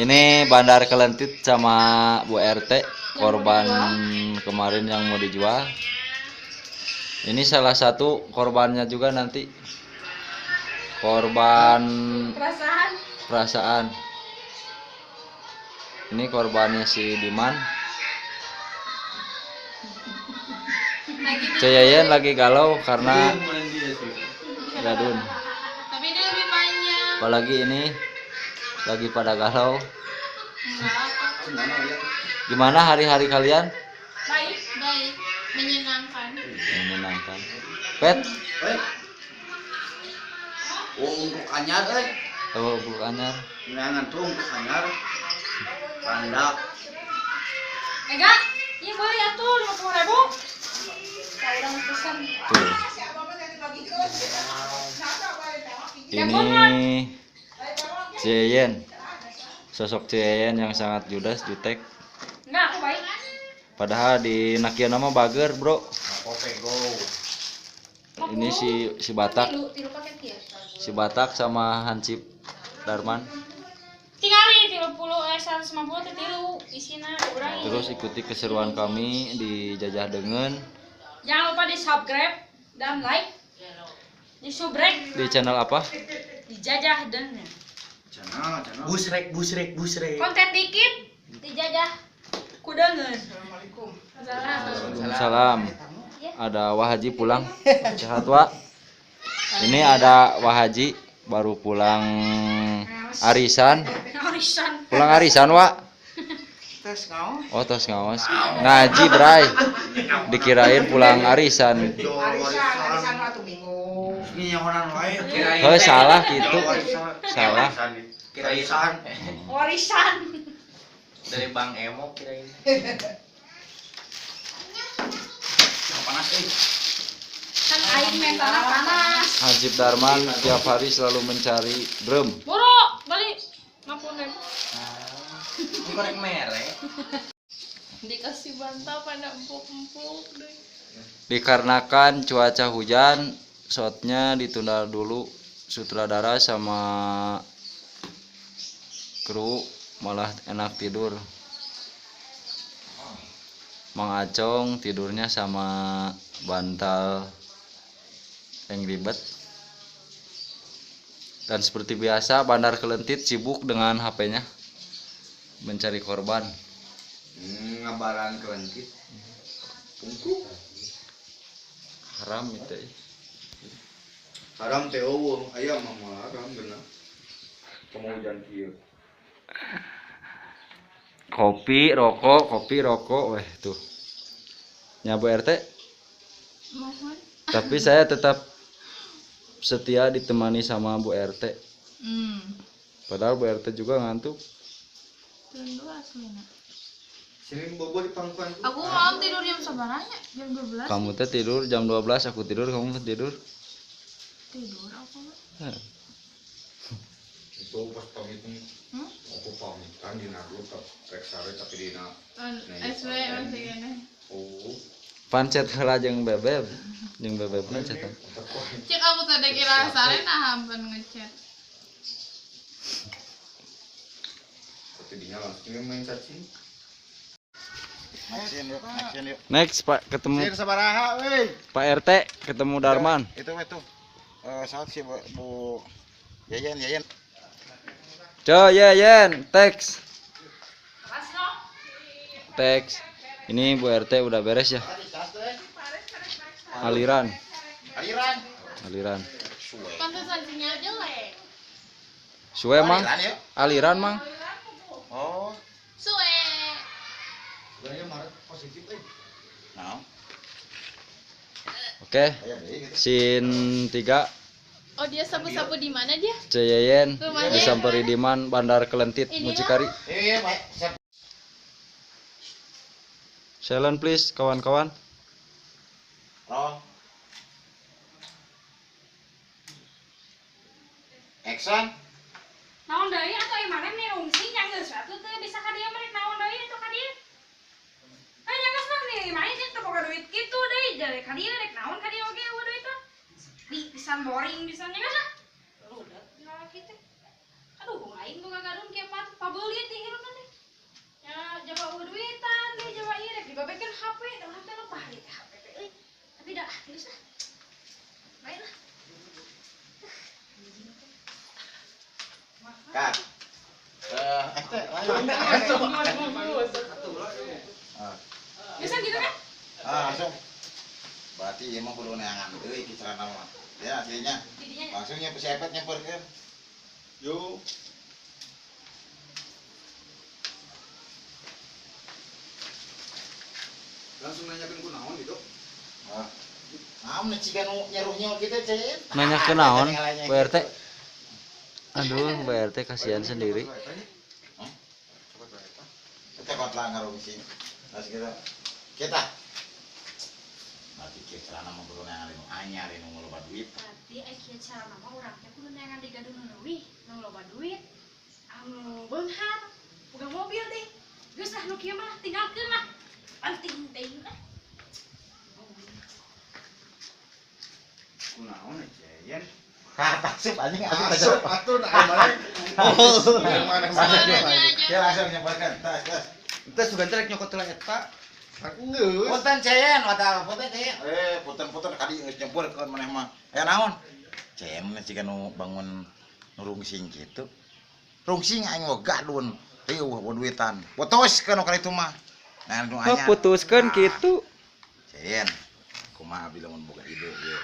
Ini Bandar Kelentit sama Bu RT, korban kemarin yang mau dijual. Ini salah satu korbannya juga nanti. Korban perasaan. Perasaan. Ini korbannya si Diman. Ceyeyen lagi galau karena gadun. Tapi ini lebih panjang. Apalagi ini lagi pada galau. Gimana hari-hari kalian? Baik, baik, menyenangkan. Menyenangkan. Pet? Oh, untuk anyar, eh. Oh, untuk anyar. Menangan tuh untuk anyar. Panda. Ega, iya boleh ya tuh 50.000. Orang pesan. Tuh. Ini Ceyen, sosok Ceyen yang sangat judas, jutek. Enggak, aku baik. Padahal di Nakia nama bager, bro. Ini si Batak. Si Batak sama Hansip Darman. Tingali 30 150 teh tilu isina urang. Terus ikuti keseruan kami di Jajah Deungeun. Jangan lupa di subscribe dan like. Di subrek. Di channel apa? Di Jajah Deungeun. Channel, channel. Busrek, busrek, busrek. Konten dikit dijajah ku deungeun. Assalamualaikum. Waalaikumsalam. Ada Wahaji pulang. Sehat, Wak. Ini ada Wahaji baru pulang arisan. Arisan. Pulang arisan, Wak. Tos ngaos. Oh, tos ngaos. Ngaji, Bray. Dikirain pulang arisan. Arisan, arisan waktu minggu. Oh, salah gitu. Salah. Kirain. Warisan. Dari Bang Emo kirain. Panas eh. Kan aing mentalna panas. Hansip Darman tiap hari selalu mencari drum. Buru, balik. 50.000. Korek merek. Dikasih bantal pada empuk-empuk deh. Dikarenakan cuaca hujan, shotnya ditunda dulu. Sutradara sama kru malah enak tidur. Mang Acong tidurnya sama bantal yang ribet. Dan seperti biasa Bandar Kelentit sibuk dengan HP-nya mencari korban. Ngabaran kelentit. Pungku. Haram itu. Haram teh eueuh, aya mah moal haram bener. Komo hujan kieu. Kopi, rokok, weh tuh. Nya Bu RT. Mohon. Tapi saya tetap setia ditemani sama Bu RT. Padahal Bu RT juga ngantuk. Sini bobo di pangkuan. Aku malam tidur jam sabaranya, jam 12. Kamu teh tidur jam 12, aku tidur, kamu tidur. Tidur aku. Itu pas pamit. Aku pamitan dina dulu rek sare tapi dina. SW masih kene. Oh. Pancet heula jeung bebeb. Jeung bebebna cetan. Cek aku tadi kira sare nah hampan ngechat. Tidinya langsung main cacing. Next Pak ketemu. Sabaraha euy. Pak RT ketemu Darman. Itu itu. Saat si Bu Yayan Yayan. Co Yayan, teks. Teks. Ini Bu RT udah beres ya. Aliran. Aliran. Aliran. Pantesan sinyal jelek. Suwe mang. Aliran mang. Oh. Suwe. Oke. Scene 3. Oh, dia sapu-sapu di mana dia? Ceyeyen disamperi Diman Bandar Kelentit Mucikari. Silent please kawan-kawan. Roll. Action. Naon deui atuh imane nih rungsi nya geus atuh teu bisa ka dieu merek naon deui atuh ka dieu. Eh nya geus mah nih imane teh teu boga duit kitu deui jadi ka dieu rek naon ka dieu oge eueuh duit teh. Sepi pisan boring pisan nya geus ah. Rudet lalaki teh. Aduh aing boga gadun kieu pabeuli ti Kat. Bisa gitu kan? Ah, langsung. Berarti emang kudu neangan deui ki carana mah. Ya aslinya. Langsung nya si Epet nyamperkeun. Yo. Langsung nanyakeun ku naon gitu. Ah. Naon ciga nu nyeruhnya kitu cein. Nanyakeun naon Bu RT? Aduh, Bu RT kasihan sendiri. Kita kot lah ngarungsi. Terus kita. Berarti kieu carana mah kudu neangan nu anyar nu loba duit. Berarti ai kieu carana mah urang teh kudu neangan di gadun nu leuwih, nu loba duit, anu beunghar, boga mobil deh. Geus lah nu kieu mah tinggalkeun lah. Penting teuing lah. Kunaon Ceyen? Asup anjing asup atuh nah mana. Mana Ya langsung nyamperkeun. Tas tas. Teh sugan teh rek nyokot heula eta. Geus. Punten Ceyen, wadah punten Ceyen. Punten-punten kadi geus nyamperkeun maneh mah. Aya naon? Ceyen mah siga nu bangun nu rungsing kitu. Rungsing aing mah gadun. Riuh duitan. Putuskeun nu kali itu mah. Nah, nu anyar. Putuskeun kitu. Ceyen, kumaha abdi lamun boga ide ieu.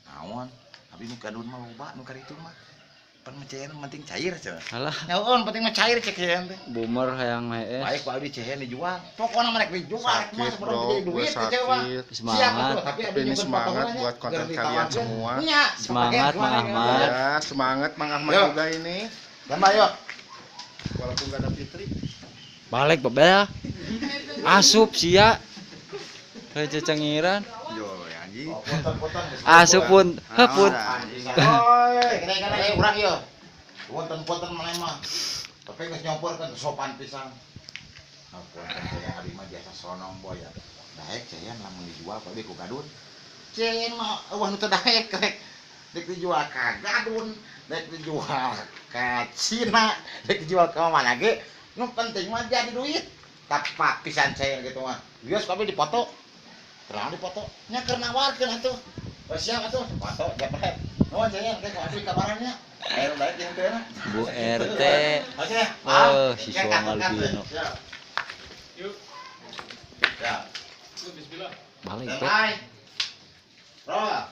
Naon? Abi nu gadun mah loba nu kali itu mah. Pan mah Ceyen penting cair cenah. Alah. Naon penting mah cair cek Ceyen teh. Boomer hayang hees. Baik ku abdi Ceyen dijual. Pokona mah rek dijual mah sebelum jadi duit sakit. Semangat. Tapi ini semangat buat konten kalian semua. Semangat Mang Ahmad. Ya, semangat Mang Ahmad juga ini. Tambah yuk. Walaupun gak ada Fitri. Balik bebel. Asup sia. Kayak cengiran. Yo anjing. Asup pun, hepun. Oi, kena-kena urang ieu. Punten-punten maneh mah. Tapi geus nyomporkeun sopan pisan. Nah, punten saya abi mah biasa sonong boy ya. Daek Ceyen lamun dijual ku abi ku gadun. Ceyen mah eueuh nu teu daek rek. Dek dijual ka gadun, dek dijual ka Cina, dek dijual ka mana ge. Nu penting mah jadi duit. Tapak pisan Ceyen gitu mah. Geus ku abi dipoto. Terang dipoto. Nya keur nawarkeun atuh. Siap atuh, foto jepret. Nuhun Ceyen, teh ku abdi kabarannya. Ayo balik jeung teh. Bu RT. Oke. Oh, si Suang Albino. Yuk. Ya. Bismillah. Balik, Pet. Roll.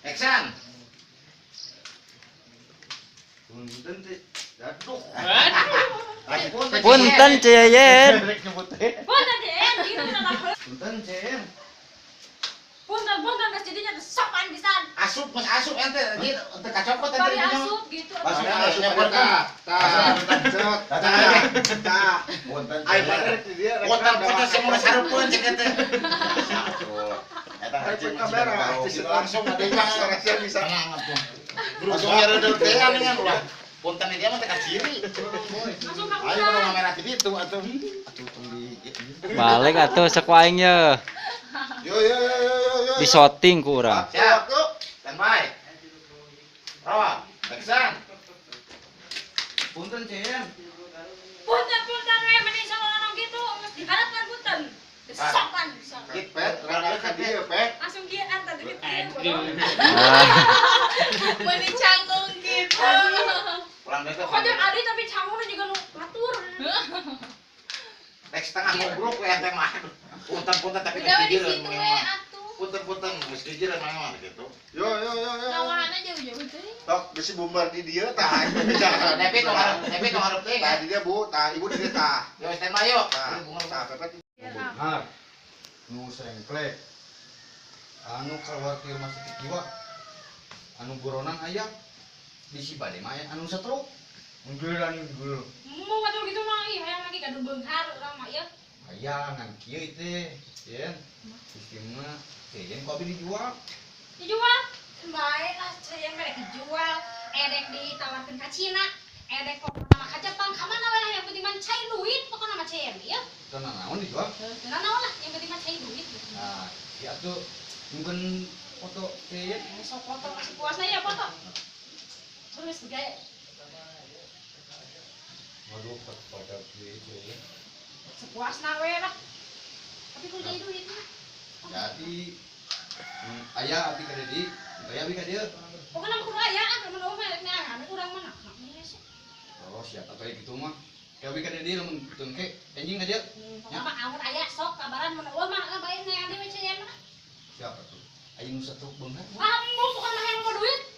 Action. Punten teh. Aduh. Punten Ceyen. Punten Ceyen, gitu nah. Punten Ceyen. Punten-punten geus jadinya sopan pisan. Asup geus asup ente gitu, teu kacokot ente. Bari asup gitu. Asup asup nyamperkeun. Tah. Tah. Tah. Punten. Ai bener di dia. Punten-punten semua sarupeun cek teh. Eta Hacing kamera langsung adanya bisa. Langsung nyereudeuh teh dengan ulah. Punten dia mah teh kaciri. Langsung ka Ayo kudu kamera di ditu atuh. Atuh tong di Balik atuh sok aing ye. Yo yo yo yo yo. Di shooting ku urang. Siap. Standby. Roll. Action. Punten Ceyen. Punten-punten we mending sono gitu geus diharapkan punten. Sopan pisan. Pet, rada ka dieu, Pet. Langsung kieu anta deket kieu. Meni canggung gitu. Pulang deui. Pokoknya adi tapi canggung juga nu batur. Rek setengah ngobrol we ente mah. Punten-punten tapi udah di situ we atuh. Punten-punten geus gigireun mah mah gitu. Yo yo yo yo. Ngawahanna jauh-jauh teh. Tok bisi bumbar di dieu tah. Bicara. Nepi tong hareup, nepi tong hareup teh. Tah di dieu Bu, tah ibu di dieu tah. Yo standby yo. Tah, tah Pepet. Beunghar. Nu sengklek. Anu keluar ti rumah sakit jiwa. Anu buronan aya. Bisi bade mah aya anu stroke. Unggeulan unggul. Mau atuh gitu mah ih hayang lagi gaduh beunghar urang mah ieu. Aya ngan kieu teh, Yen. Sistemna Ceyen ku abi dijual. Dijual? Bae lah Ceyen mah rek dijual, edek ditawarkeun ka Cina, edek pokona mah ka Jepang, ka mana we lah yang penting mah cai duit pokona mah Ceyen ieu. Teu nanaon dijual? Teu nanaon lah yang penting mah cai duit. Nah, ya atuh mungkin foto Ceyen. Sok foto kasih puasna ya foto. Terus gaya. Waduh, pada kieu Ceyen. Sepuasna we lah. Tapi kudu jadi duit mah. Jadi aya abdi ka dedi, aya abdi ka dieu. Pokona mah kudu aya ah, lamun eueuh mah rek neangan. Oh, siap atuh aya kitu mah. Kawi ka dieu lamun teu engke enjing ka dieu. Pokoknya mah awet aya sok kabaran mun eueuh mah bae neang deui we Cian mah. Siap atuh. Aya nu stroke beunghar. Ah, embung bukan mah yang mau duit.